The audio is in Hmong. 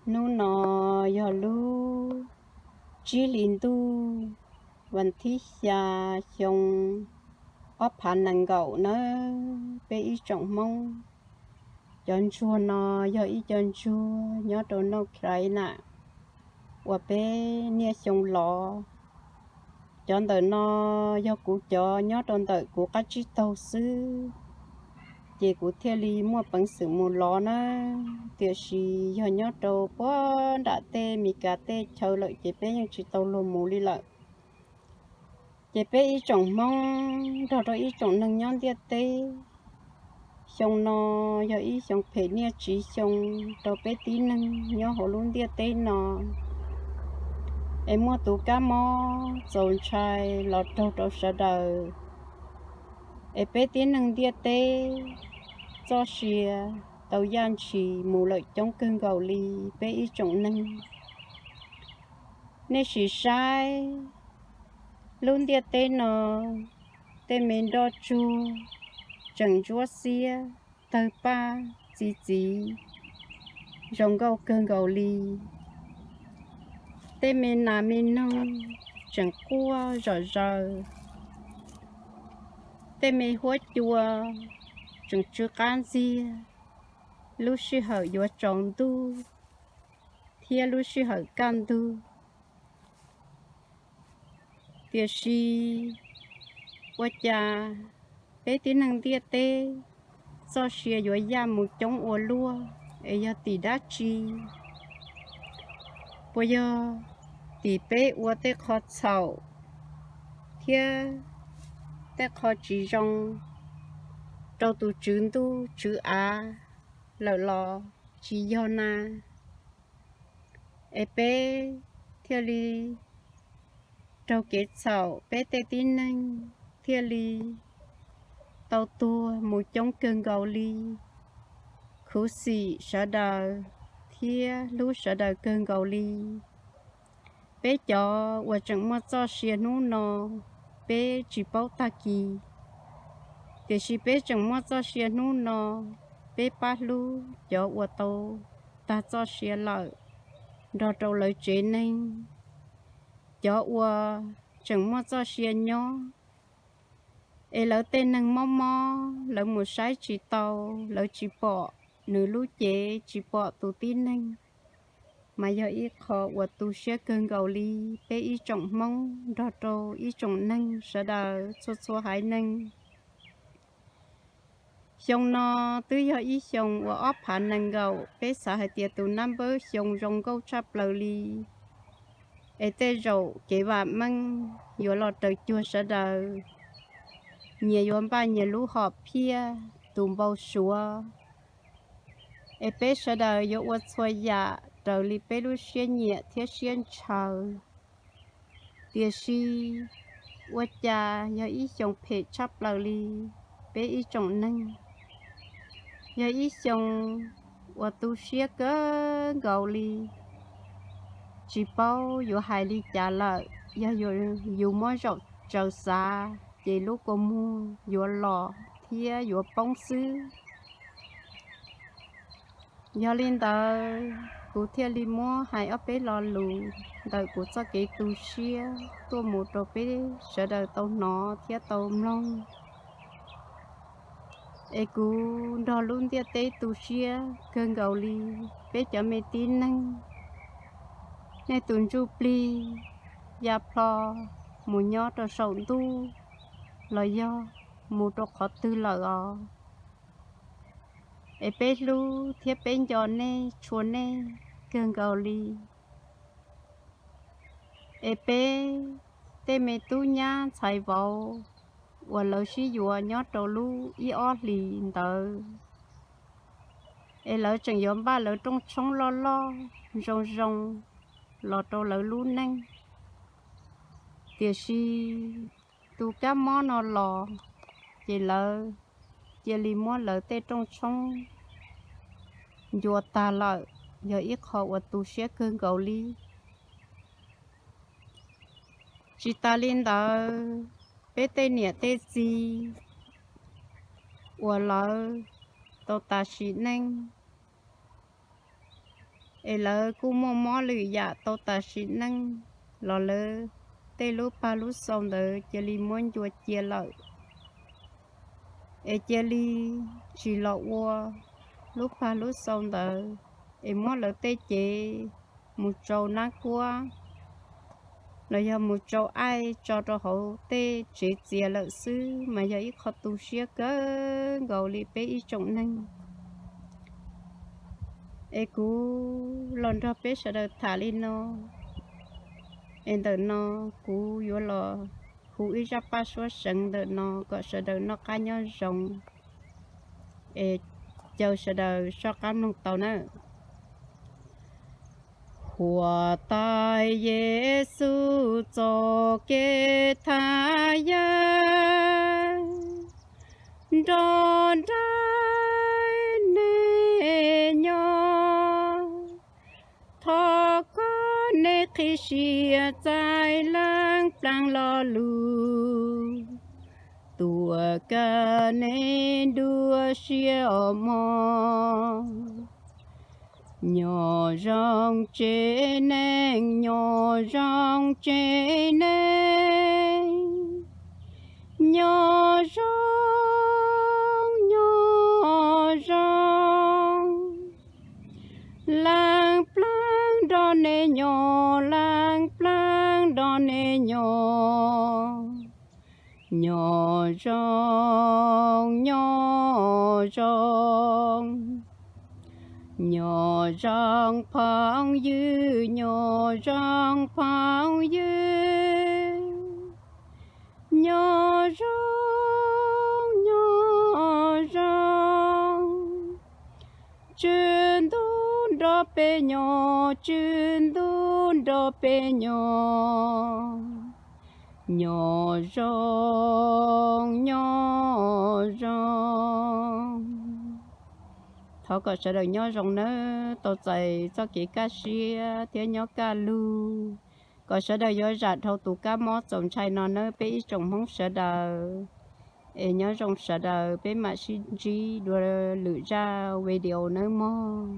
Hnub no yog lub tsib hli ntuj, vas thib xya, xyoo ob phav nees nkaum nawb peb ib tsoom Hmoob. Cov ntsuag no yog ib co ntsuag nyob rau North Carolina uas peb niaj xyoo lov. Cov ntawm no yog kuv cov nyob rau ntawm kuv qab tsib taug xwb, ces kuv thiaj li muaj peev xwm mus lov na. Tiam sis yog nyob rau puag nram tej Meskas tej chaw lawm ces peb yeej tsis tau luag mus li lawm. Ces peb ib tsoom Hmoob nrog rau ib tsoom neeg nyob ntiaj teb, xyoo no yog ib xyoo phem niaj tsiv xyoo rau peb tib neeg nyob hauv lub ntiaj teb no. Es muaj tus kab mob txaus ntshai los raug rau sawv daws. Es peb tib neeg ntiaj teb txoj sia tau yaj ntshis mus lawm coob kawg nkaus li peb ib tsoom neeg. Nej sim saib lub ntiaj teb no, tej me nroj tsuag tseem ntsuab xiab tawg paj txi txiv zoo nkauj kawg nkaus li. Tej me nas me noog tseem quaj zom zaws. Tej me huab cua tseem tsw qab ntxiag lub sij hawm yuav tsaus ntuj thiab lub sij hawm kaj ntug. Tiam sis ua cas peb tib neeg ntiaj teb txoj sia yuav yaj mus coob ua luaj, es yog tim dab tsi? Puas yog tim peb ua tej qho txhaum thiab tej qho tsis zoo rau tus tswv ntuj tswv av lawm los tsis yog na? Es peb thiaj li raug kev txhaum, peb tej tib neeg thiaj li tau tuag mus coob kawg nkaus li. Khuv xim sawv daws thiab hlub sawv daws kawg nkaus li. Peb cov uas tseem muaj txoj sia hnub no, peb tsis paub tag kis, tiam sis peb tseem muaj txoj sia hnub no, peb pab hlub cov uas tau tag txoj sia lawm nrog rau lawv tsev neeg. Cov uas tseem muaj txoj sia nyob, es lawv tej neeg mob mob, lawv mus saib tsis tau, lawv tsis pom nws lub cev, tsis pom tus tib neeg, mas yog ib qho uas tu siab kawg nkaus li peb ib tsoom Hmoob nrog rau ib tsoom neeg sawv daws txhua txhua haiv neeg. Xyoo no twb yog ib xyoo uas ob phav nees nkaum, peb xav hais tias tus nab npawb xyoo zoo nkauj tshaj plaws li, es tej zaum kev vam meej yuav los raws cuag sawv daws, nyias yuav npaj nyias lub hom phiaj, tus npau suav, es peb sawv daws yuav ua txhua yam raws li peb lub siab nyiam thiab siab ntshaw. Tiam sis ua cas yog ib xyoo phem tshaj plaws li peb ib tsoom neeg, yog ib xyoo uas tu siab kawg nkaus li, tsis paub yuav hais li cas lawm. Yog yus muab zaum tsaws xav ces lub kua muag yuav los thiab yuav poob xwb. Yog li ntawd, kuv thiaj li muab hais ob peb lo lus ntawm kuv txoj kev tu siab tuaj mus rau peb sawv daws tau hnov thiab tau mloog. Es kuv nrog lub ntiaj teb tu siab kawg nkaus li peb cov me tib neeg. Nej tus ntsuj plig ya plho mus nyob rau saum ntuj los yog mus rau qhov twg lawm os? Es peb hlub thiab peb nco nej tshua nej kawg nkaus li. Es peb tej me tub nyab ntxhais vauv uas lawv sib yuav nyob rau lub ib ob hlis ntawd, es lawv tseem yuav npaj lawv rooj tshoob loj loj zoo zoo los rau lawv lub neej. Tiam sis tus kab mob no los, ces lawv cia li muab lawv tej rooj tshoob ncua tag lawm, yog ib qho uas tu siab kawg nkaus li. Tsis tas li ntawd, peb tej niam tej txiv uas lawv tau tas sim neej, es lawv kuj muaj mob lwm yam tau tas sim neej los lawv tej lub pag lub xau ntawd cia li muab ncua cia lawm, es cia li tsis los ua lub pag lub xau ntawd, es muab lawv tej cev mus tsau nab kuab los yog mus tsau aij tso rau hauv tej tsev txias lawm xwb, mas yog ib qho tu siab kawg nkaus li peb ib tsoom neeg. Es kuv los nrog peb sawv daws tham li no, es ntawm no kuv yuav los hu ib zaj paj suab seev ntawm no kom sawv daws noj qab nyob zoo, es caw sawv daws soj qab mloog tau nawb. Huas tais Yexus txoj kev thaj yeeb nrog nraim nej nyob. Thov koj nej qhib siab txais leej plaab lo lus, tuam kawg nej dua siab os mog. Nyob zoo tsev neeg, nyob zoo tsev neeg, nyob zoo, nyob zoo. Leej plaab nrog nej nyob, leej plaab nrog nej nyob. Nyob zoo, nyob zoo. Nyob zoo phooj ywg, nyob zoo phooj ywg. Nyob zoo, nyob zoo. Tswv Ntuj nrog peb nyob, Tswv Ntuj nrog peb nyob. Nyob zoo, nyob zoo. Thov kom sawv daws nyob zoo nawb, tau txais txoj kev kaj siab thiab nyob kaj lug, kom sawv daws yuav zam dhau tus kab mob txaus ntshai no nawb peb ib tsoom Hmoob sawv daws. Es nyob zoo sawv daws, peb mam sib ntsib dua lwm zaj video nawb mog.